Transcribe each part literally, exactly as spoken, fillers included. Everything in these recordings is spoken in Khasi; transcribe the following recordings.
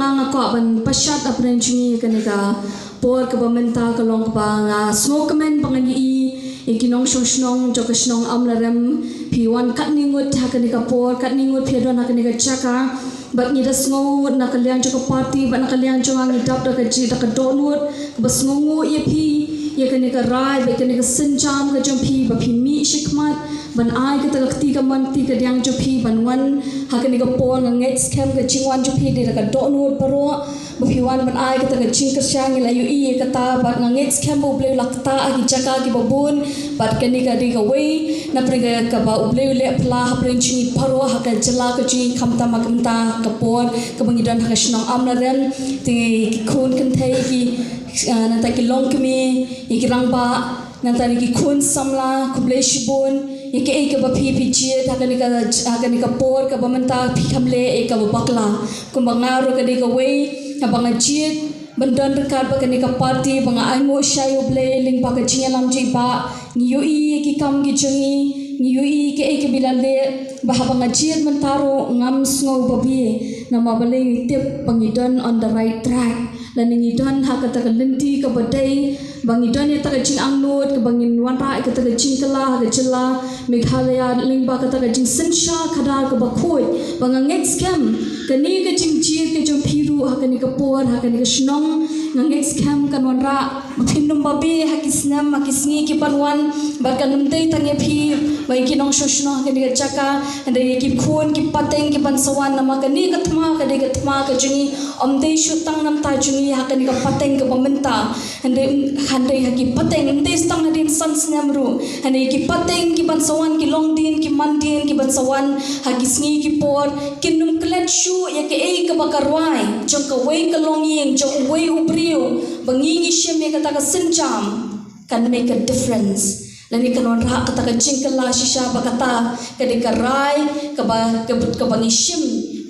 Nga kwah ban pashat ha pdeng jong ngi kane ka por kaba mynta ka long kaba nga sngewkmen ba ngan ïohi ïa ki nongshong shnong jong ka shnong Amlarem, phi wan katne ngut ha kane ka por, katne ngut phi don ha kane ka jaka. Bad ngi da sngew na ka liang jong ka party bad na ka liang jong nga ngi dap da ka jingdonkam kaba sngewnguh ïa phi ïa kane ka rai bad kane ka sienjam ka jong phi ba phi mih shakhmat ban ai kata ka kti kamon kti kadiang jong phi ban wan ha kane ka por. Nga ngeit skhem ka jingwan jong phi dei da ka dohnud baroh ba phi wan ban ai kata ka jingkyrshan. Ngi la ïohi ïa kata bad nga ngeit skhem ba U Blei u la ktah ha ki jaka kiba bun bad kane ka dei kawei na pdeng kaba U Blei u leh pla ha pdeng jong ngi baroh ha ka jylla ka jong ngi, khamtam ha ka mynta ka por kaba ngi don ha ka shnong Amlarem. Te ki khun kynthei ki, ah, nangta ki longkmie, ïa ki rangbah, nangta ïa ki khun samla, khublei shibun ïa kaei kaba phi phi jied ha kane ka, ha kane ka por kaba mynta phi kham leh ïa kaba bakla. Kumba nga ruh ka dei kawei kaba nga jied ban don ryngkat bad kane ka party ba nga ainguh shai U Blei lyngba ka jingïalam jong i Bah. Ngi ïohi ïa ki kam ki jong i, ngi ïohi kaei kaba i la leh, ba haba nga jied mynta ruh ngam sngew babe. Namar balei? Ngi tip ba ngi don on the right track, lane ngi don ha kata ka lynti kaba dei, ba ngi don ïa kata ka jingangnud kaba ngin wanrah ïa kata ka jingkylla ha ka jylla Meghalaya lyngba kata ka jingsynshar khadar kaba khuid. Ba nga ngeit skhem kane ka jingjied ka jong phi ruh ha kane ka por, ha kane ka shnong, nga ngeit skhem kan wanrah ba phin ym babe ha ki snem, ha ki sngi ki ban wan. Bad kan ym dei tang ïa phi, ba ïa ki nongshong shnong ha kane ka jaka, hynrei ïa ki khun ki pateng ki ban sa wan. Namar kane ka thma ka dei ka thma ka jong ngi, ym dei shuh tang na bynta jong ngi ha kane ka pateng kaba mynta, hynrei, hynrei ha ki pateng, ym dei tang hadien san snem ruh, hynrei ki pateng ki ban sa wan, ki longdien ki mandien ki ban sa wan ha ki sngi ki por, kin ym klet shuh ïa kaei kaba ka rwai jong kawei ka longïing, jong uwei u briew, ba ngi ngi shim ïa kata ka sienjam, kan make a difference. Lane kan wanrah kata ka jingkylla shisha. Ba kata ka dei ka rai kaba, kaba, kaba ngi shim,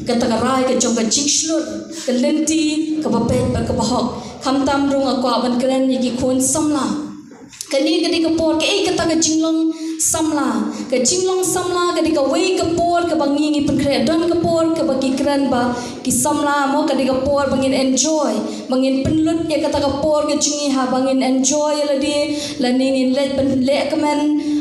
kata ka rai ka jong ka jingshlur, ka lynti kaba beit bad kaba hok. Khamtam ruh nga kwah ban kren ïa ki khun samla. Kane ka dei ka por, kaei kata ka jinglong samla? Ka jinglong samla ka dei kawei ka por kaba ngi ngi pynkhreh. Don ka por kaba ki kren ba ki samla, mo, ka dei ka por ba ngin enjoy, ba ngin pynlut ïa kata ka por ka jong ngi ha ba ngin enjoy ïa lade, lane ngin leit ban lehkmen.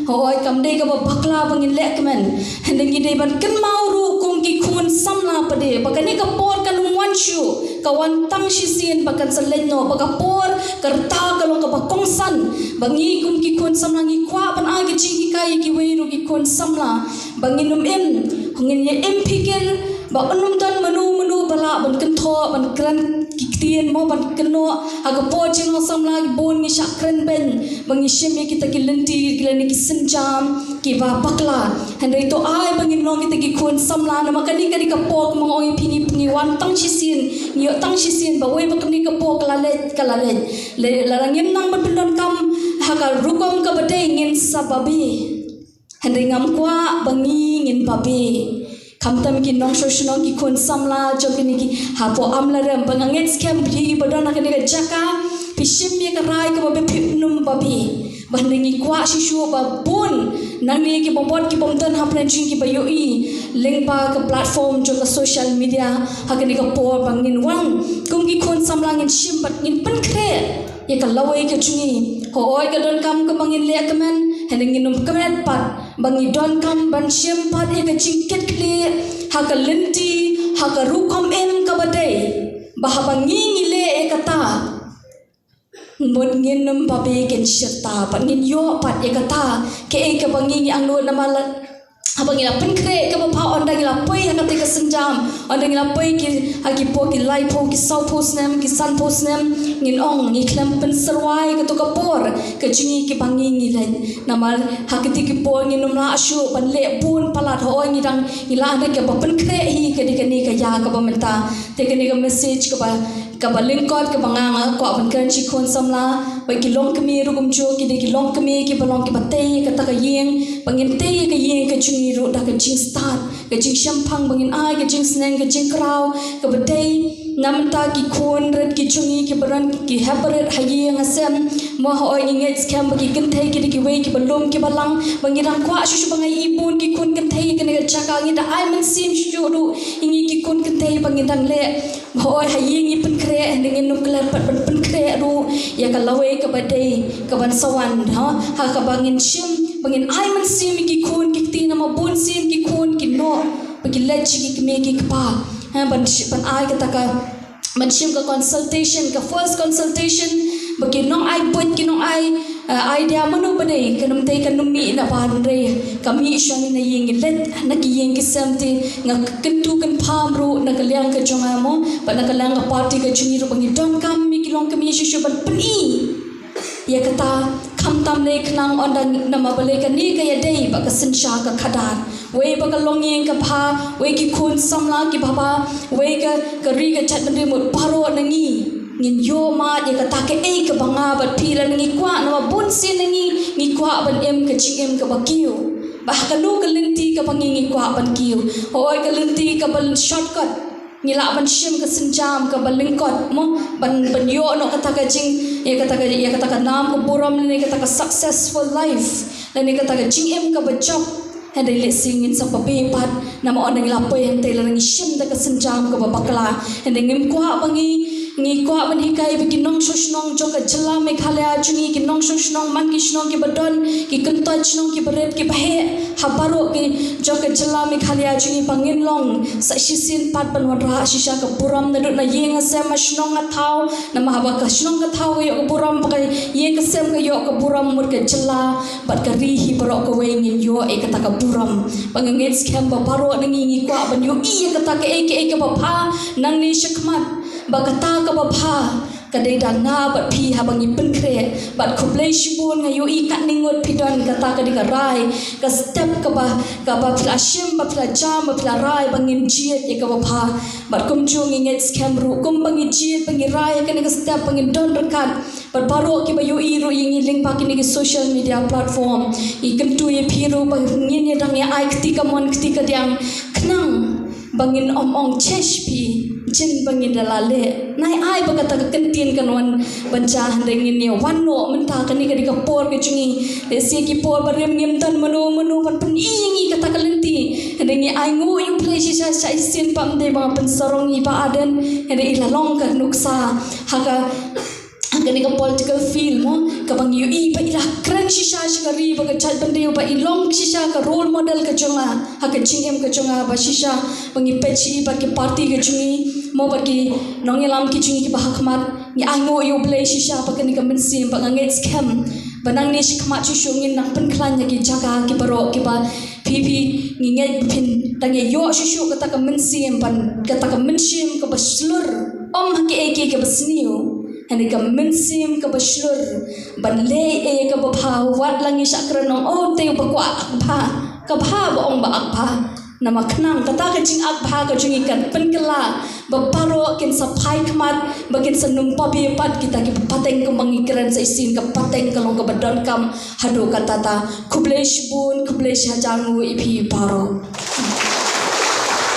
Hooid, kam dei kaba bakla ba ngin lehkmen. Hynrei ngi dei ban kynmaw ruh kum ki khun samla pat de ba kane ka por kan ym wan shuh, ka wan tang shisien bad kan sa leit noh. Ba ka por ka rta ka long kaba kongsan, ba ngi kum ki khun samla ngi kwah ban ai ka jinghikai ïa kiwei ruh ki khun samla, ba ngin ym im, ngin ïa im phikir ba un ym don mano mano ba lah ban kynthoh, ban kren ki ktien, mo, ban kynnoh. Ha ka por jinglong samla ki bun ngi shah kren beiñ ba ngi shim ïa kita ki lynti, ki lane ki sienjam kiba bakla. Hynrei to ai ba ngin long kita ki khun samla, namar kane ka dei ka por, kumba nga ong ïa phi, ngi, ngi wan tang shisien, ngi ïoh tang shisien ba wei, ba kane ka por ka la leit, ka la leit. Lada ngim nang ban pyndonkam ha ka rukom kaba dei, ngin sa babe. Hynrei ngam kwah ba ngi ngin babe. Khamtam ki nongshong shnong, ki khun samla jong kine ki hapoh Amlarem, ba nga ngeit skhem phi ba don ha kane ka jaka, phi shim ïa ka rai kaba phin ym babe. Ba hynrei ngi kwah shisha ba bun nangne ki bym don, ki bym don ha pdeng jong ngi, kiba ïohi lyngba ka platform jong ka social media ha kane ka por, ba ngin wan kum ki khun samla, ngin shim bad ngin pynkhreh ïa ka lawei ka jong ngi. Hooid, ka donkam kaba ngin lehkmen, hynrei ngin ym kmen pat ba ngi donkam ban shim pat ïa ka jingkitkhlieh ha ka lynti, ha ka rukom im kaba dei, ba haba ngi ngi leh ïa kata, mut ngin ym babe, kin shirta pat, ngin ïoh pat ïa kata kaei kaba ngi ngi angnud. Namar la haba ngi la pynkhreh kaba bha, ynda ngi la poi ha kata ka sienjam, ynda ngi la poi ki, ha ki por ki laiphew, ki sawphew snem, ki sanphew snem, ngin ong ngi khlem pynsyrwa ïa kato ka por ka jong ngi kiba ngi ngi leit. Namar ha kata ki por ngin ym lah shuh ban leh bun palat. Hooid, ngi dang, ngi lah, hynrei kaba pynkhreh hi ka dei kane ka ïa kaba mynta. Te kane ka message kaba, kaba lyngkot kaba nga, nga kwah ban kren sha ki khun samla, ba ki longkmie ruh kumjuh, ki dei ki longkmie kiba long kiba tei kata ka ïing, ba ngin tei ka ïing ka jong ngi ruh da ka jingstad, ka jingshemphang, ba ngin ai ka jingsneng, ka jingkraw kaba dei na bynta ki khun rit ki jong ngi kiba don, ki hep barit ha ïing ha sem. Mo, hooid, ngi ngeit skhem ba ki kynthei ki dei kiwei kiba lum kiba lang, ba ngi dang kwah shuh shuh ba ngi ai bun ki khun kynthei ha kane ka jaka. Ngi da ai mynsiem shuh shuh ruh ïa ngi ki khun kynthei ba ngi dang leh. Hooid, ha ïing ngi pynkhreh, hynrei ngin ym klet pat ban pynkhreh ruh ïa ka lawei kaba dei, kaban sa wan, ha, ha kaba ngin shim, ba ngin ai mynsiem ïa ki khun ki kti, namar bunsien ki khun ki noh ba ki leit sha ki kmie ki kpa. Ha, ban shi-, ban ai kata ka, ban shim ka consultation, ka first consultation, ba ki nongai buit, ki nongai, eh, idea mano ba dei, kan ym dei, kan ym mih na bar, hynrei ka mih shwa na ïing, ngi leit na ki ïing ki sem te, nga kyntu kynpham ruh na ka liang ka jong nga mo, bad na ka liang ka party ka jong ngi ruh, ba ngi donkam ïa ki longkmie shuh shuh ban pyni ïa kata, khamtam lei khnang, ynda namar balei kane ka ïadei bad ka synshar ka khadar. Wei ba ka longïing ka bha, wei ki khun samla kiba bha, wei ka, ka ri ka jaitbynriew, mut baroh na ngi ngin ïoh mad ïa kata kaei kaba nga bad phi lane ngi kwah, namar bunsien na ngi ngi kwah ban im ka jingim kaba kiew. Ba ha kano ka lynti kaba ngi, ngi kwah ban kiew. Hooid, ka lynti kaba shortcut, ngi lah ban shim ka sienjam kaba lyngkot mo, ban, ban ïoh noh kata ka jing, ïa kata ka, ïa kata ka nam ka burom, lane kata ka successful life, lane kata ka jingim kaba jop. Hynrei lehse ngin sa pabe pat, namar ynda ngi la poi hangtei, lada ngi shim da ka sienjam kaba bakla. Hynrei ngim kwah ba ngi, ngi kwah ban hikai ba ki nongshong shnong jong ka jylla Meghalaya jong ngi, ki nongshong shnong man ki shnong kiba don, ki kyntoit shnong kiba rit kiba heh ha baroh ki jong ka jylla Meghalaya jong ngi, ba ngin long sa shisien pat ban wanrah shisha ka burom, naduh na ïing ha sem, ha shnong ha thaw, namar haba ka shnong ka thaw ka ïoh ka burom, ba ka ïing ka sem ka ïoh ka burom, mut ka jylla bad ka ri hi baroh kawei ngin ïoh ïa kata ka burom. Ba nga ngeit skhem ba baroh na ngi ngi kwah ban ïohi ïa kata kaei kaei kaba bha nangne shakhmat. Ba kata kaba bha ka dei da nga bad phi, haba ngi pynkhreh. Bad khublei shibun, nga ïohi katne ngut phi don, kata ka dei ka rai, ka step kaba, kaba phi la shim, ba phi la jam, ba phi la rai ba ngin jied ïa kaba bha. Bad kumjuh ngi ngeit skhem ruh, kumba ngi jied, ba ngi rai ïa kane ka step, ba ngin don ryngkat bad baroh kiba ïohi ruh ïa ngi lyngba kine ki social media platform, ngi kyntu ïa phi ruh ba ngin ïa dang ïa ai kti kamon kti kadiang, khnang ba ngin ym ong, "Chesh phi, jin ba ngin da la leh." Nai ai ba kata ka kyntien kan wan ban jia, hynrei ngin ïa wan noh mynta, kane ka dei ka por ka jong ngi. Lehse ki por barim ngim don mano mano ban pyni ïa ngi kata ka lynti, hynrei ngi ainguh ïa U Blei shisha, shisien pat, ym dei ba nga pynsarong ïa i Bah Ardent, hynrei i la long ka nuksa ha ka, ha kane ka political field mo, kaba ngi ïohi ba i la kren shisha sha ka ri bad ka jaitbynriew, ba i long shisha ka role model ka jong nga ha ka jingim ka jong nga, ba shisha ba ngi peit sha i bad ki party ka jong ngi mo, bad ki nongïalam ki jong ngi kiba ha khmat. Ngi ainguh ïa U Blei shisha ba kane ka mynsiem, ba nga ngeit skhem ba nangne shakhmat shuh shuh ngin nang pynkhlaiñ ïa ki jaka ki baroh kiba phi, phi, ngi ngeit ba phin dang ïa ïoh shuh shuh kata ka mynsiem, ban, kata ka mynsiem kaba shlur, ym ha kiei kiei kaba sniew, hynrei ka mynsiem kaba shlur ban leh ei ei kaba bha. Wat la ngi shah kren, ong, "Oh, te ba kwah ak bha, ka bha ba ong ba ak bha." Namar khnang kata ka jingak bha ka jong ngi kan pynkylla ba baroh kin sa phai khmat, ba kin sa nym pabe pat kita kiba pateng, kumba ngi kren sa shisien, ka pateng ka long kaba donkam haduh katta katta. Khublei shibun, khublei shihajar nguh ïa phi baroh.